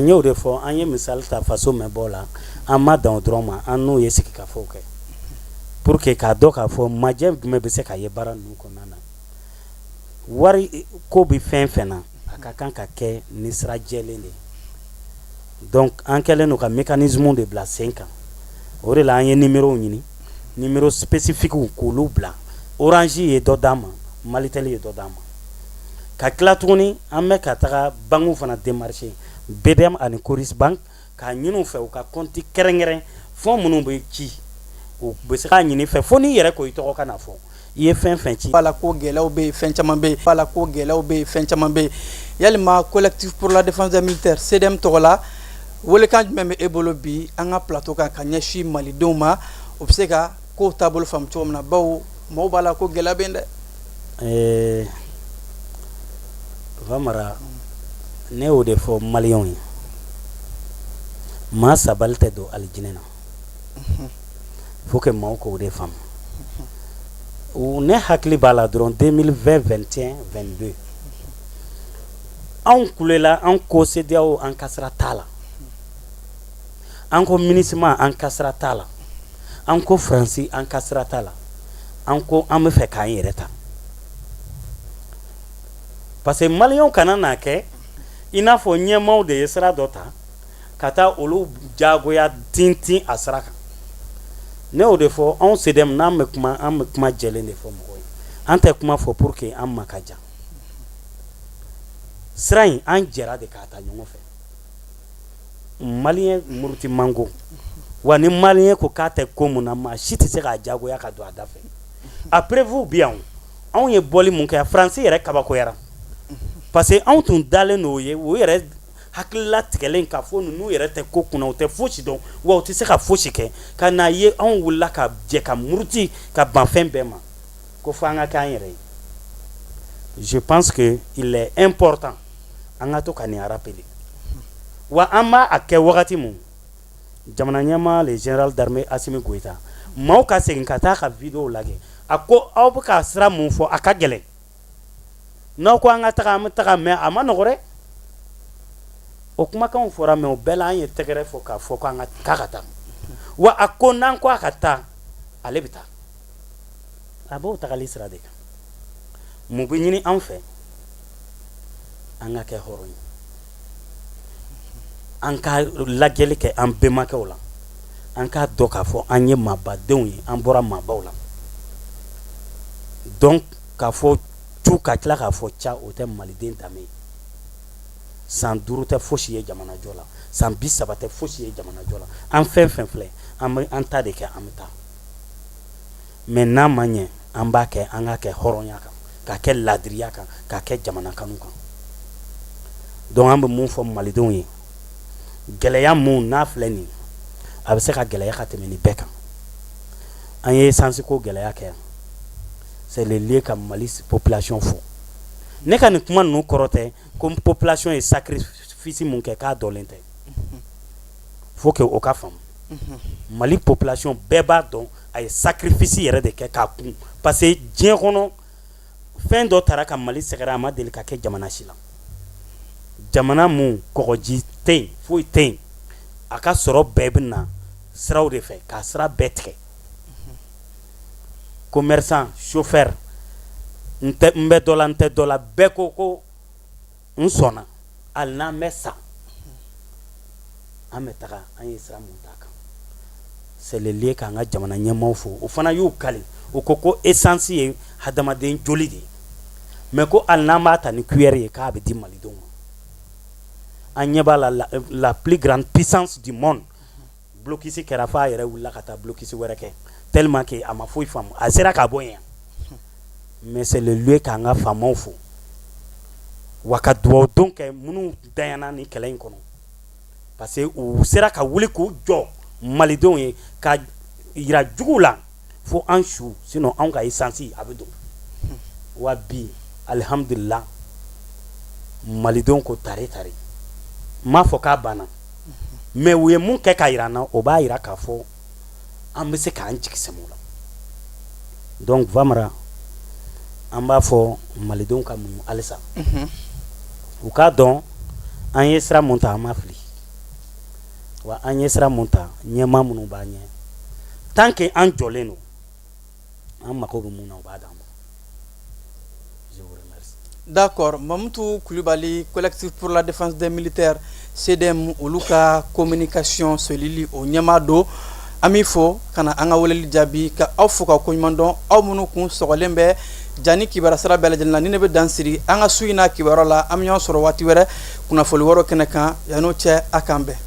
N y'o de fɔ, an ye misali ta faso mɛnbɔ la. An ma dan o dɔrɔn ma, an n'u ye sigikafɔw kɛ pour que k'a dɔn k'a fɔ majɛ jumɛn bɛ se ka ye baara ninnu kɔnɔna na. Wari ko bɛ fɛn fɛn na, a ka kan ka kɛ ni sira jɛlen de ye. Donc an kɛlen don ka mécanisme de bila sen kan. O de la an ye numéro ɲini, numéro spécifique, k'olu bila. Orange ye dɔ d'an ma, Malitel ye dɔ d'an ma. Ka tila tuguni, an bɛ ka taga banques fana démarcher, BDM ani Coris Bank, k'a ɲini u fɛ u ka compte kɛrɛnkɛrɛn. Fonds minnu bɛ ci, u bɛ se k'a ɲini fɛ fo n'i yɛrɛ ko i tɔgɔ ka na fɔ i ye fɛn fɛn ci. B'a ko gɛlɛyaw bɛ yen, fɛn caman bɛ yen. B'a la ko gɛlɛyaw bɛ yen, fɛn caman bɛ yen. Yalima Collectif pour la défense des militaires, CDM tɔgɔ la, welekan jumɛn bɛ e bolo bi an ka plateau kan ka ɲɛsin malidenw ma, o bɛ se ka kow taabolo faamu cogo min na? Bawo maaw b'a la ko gɛlɛya bɛ yen dɛ. Famara, ne y'o de fɔ maliyɛnw ye, maa sabali tɛ don alijinɛ na. Faut que maaw k'o de faamu. Ne hakili b'a la dɔrɔn, 2020, 21, 22, anw kulela, an ko CEDEAO, an ka sira t'a la. An ko MINUSMA, an ka sira t'a la. An ko Faransi, an ka sira t'a la. An ko an bɛ fɛ k'an yɛrɛ ta, parce que maliyɛnw kana n'a kɛ i n'a fɔ ɲɛmaaw de ye sira dɔ ta ka taa olu jagoya tintin a sira kan. Ne y'o de fɔ, anw CDM, n'an bɛ kuma, an bɛ kuma jɛlen de fɔ mɔgɔw ye. An tɛ kuma fɔ pour que an ma ka ja. Sira in, an jɛra de k'a ta ɲɔgɔn fɛ. Maliyɛn muruti mango wa, ni maliyɛn ko k'a tɛ ko mun na, maa si tɛ se k'a jagoya ka don a da fɛ. A preuve bi yan, anw ye bɔli mun kɛ, Faransi yɛrɛ kabakoyara, parce que anw tun dalen n'o ye, o yɛrɛ hakilila tigɛlen k'a fɔ ninnu yɛrɛ tɛ ko kunna, u tɛ fosi dɔn wa u tɛ se ka fosi kɛ. Ka n'a ye anw wulila ka jɛ ka muruti ka ban fɛn bɛɛ ma ko fo an ka kɛ an yɛrɛ ye. Je pense que il est important an ka to ka nin rappeler. Wa an b'a a kɛ wagati mun, jamana ɲɛmaa, le général d'armée Assimi Goïta, maaw ka segin ka taa ka vidéo lajɛ. A ko aw bɛ ka sira mun fɔ, a ka gɛlɛn. N'aw ko an ka taga, an bɛ taga, mais a ma nɔgɔ dɛ. O kumakanw fɔra, mais o bɛɛ la an ye tɛgɛrɛ fɔ k'a fɔ k'an ka k'a ka taa. Wa a ko n'an ko a ka taa, ale bɛ taa. A b'o tagali sira de kan. Mun bɛ ɲini an fɛ? An ka kɛ hɔrɔn ye, an ka lajɛli kɛ an bɛnbakɛw la, an k'a dɔn k'a fɔ an ye maabadenw ye, an bɔra maabaw la. Donc k'a fɔ cu ka tila k'a fɔ ca, o tɛ maliden danbe ye. San 5 tɛ fosi ye jamanajɔ la, san 30 tɛ fosi ye jamanajɔ la. An fɛn fɛn filɛ, an bɛ an ta de kɛ, an bɛ taa. Mais n'a ma ɲɛ, an b'a kɛ, an k'a kɛ hɔrɔnya kan, k'a kɛ ladiriya kan, k'a kɛ jamana kanu kan. Donc an bɛ mun fɔ malidenw ye? Gɛlɛya mun n'a filɛ nin, a bɛ se ka gɛlɛya ka tɛmɛ nin bɛɛ kan. An ye essence ko gɛlɛya kɛ yan. C'est le lieu ka Mali population fo. Ne ka nin kuma ninnu kɔrɔ tɛ ko population ye sacrifice mun kɛ k'a dɔnlen tɛ. Faut que o ka faamu. Mali population bɛɛ b'a dɔn a ye sacrifice yɛrɛ de kɛ k'a kun, parce que diɲɛ kɔnɔ fɛn dɔ taara ka Mali sɛgɛrɛ, a ma deli ka kɛ jamana si la. Jamana mun kɔgɔji tɛ yen, foyi tɛ yen, a ka sɔrɔ bɛɛ bɛ na siraw de fɛ, k'a sira bɛɛ tigɛ. Commerçant, chauffeur, n tɛ, n bɛ dɔ la, n tɛ dɔ la, bɛɛ ko ko n sɔnna, hali n'an bɛ sa, an bɛ taga. An ye sira mun ta kan, c'est le lieu k'an ka jamana ɲɛmaaw fo. O fana y'u kali, u ko ko essence ye hadamaden joli de ye, mais ko hali n'an b'a ta ni cuillère ye, k'a bɛ di malidenw ma. An ɲɛ b'a la, la plus grande puissance du monde, blocus kɛra f'a yɛrɛ wulila ka taa blocus wɛrɛ kɛ, tellement que a ma foyi faamu, a sera ka bɔ yen. Mais c'est le lieu k'an ka faamaw fo, wa ka dugawu don kɛ minnu dayana ni kɛlɛ in kɔnɔ, parce que u sera ka wuli k'u jɔ malidenw ye ka yira juguw la fo an su, sinon anw ka essence a bɛ don. Wa bi, alihamudulila, malidenw ko tare tare. N m'a fɔ k'a banna, mais u ye mun kɛ k'a yira an na, o b'a yira k'a fɔ an bɛ se k'an jigi sɛmɛ o la. Donc Famara, an b'a fɔ malidenw ka muɲu halisa, u k'a dɔn an ye sira mun ta, an ma fili. Wa an ye sira mun ta, ɲɛmaa minnu b'an ɲɛ, tant que an jɔlen don, an mako bɛ mun na, u b'a d'an ma. Je vous remercie. D'accord. Mamutu Kulibali, Collectif pour la défense des militaires, CDM, olu ka communication cellule o ɲɛmaa don. An b'i fo ka na an ka weleli jaabi, ka aw fo ka koɲuman dɔn, aw minnu kun sɔgɔlen bɛ jani kibaruya sira bɛɛ lajɛlen na. Ni ne bɛ dan siri an ka su in na kibaruya la. An bɛ ɲɔgɔn sɔrɔ waati wɛrɛ kunnafoli wɛrɛ kɛnɛ kan. Yan'o cɛ, a k'an bɛn.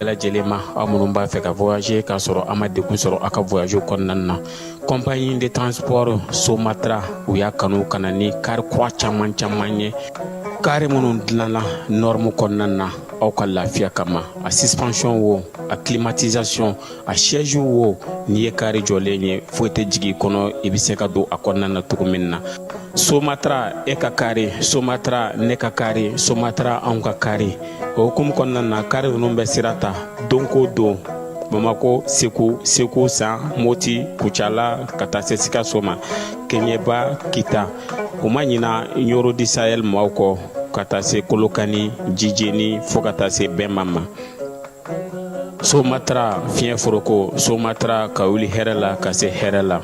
Bɛɛ lajɛlen ma, aw minnu b'a fɛ ka voyager k'a sɔrɔ a ma degun sɔrɔ aw ka voyage kɔnɔna na, compagnie de transport Somatra, u y'a kanu ka na ni car kura caman caman ye, car minnu dilanna norme kɔnɔna na aw ka lafiya kama. A suspension wo, a climatisation, a siège wo, n'i ye car jɔlen ye, foyi tɛ jigin i kɔnɔ, i bɛ se ka don a kɔnɔna na cogo min na. Somatra, e ka car Somatra, ne ka car Somatra, anw ka car. O hukumu kɔnɔna na, car ninnu bɛ sira ta don ko don Bamako, Segu, Segu San, Moti, Kucala, ka taa se Sikaso ma, Keɲeba, Kita. U ma ɲina Ɲoro du Sahel maaw kɔ, ka taa se Kolokani, Jijeni, fo ka taa se Bɛnma ma. Somatra, fiɲɛ foroko Somatra, ka wuli hɛrɛ la ka se hɛrɛ la.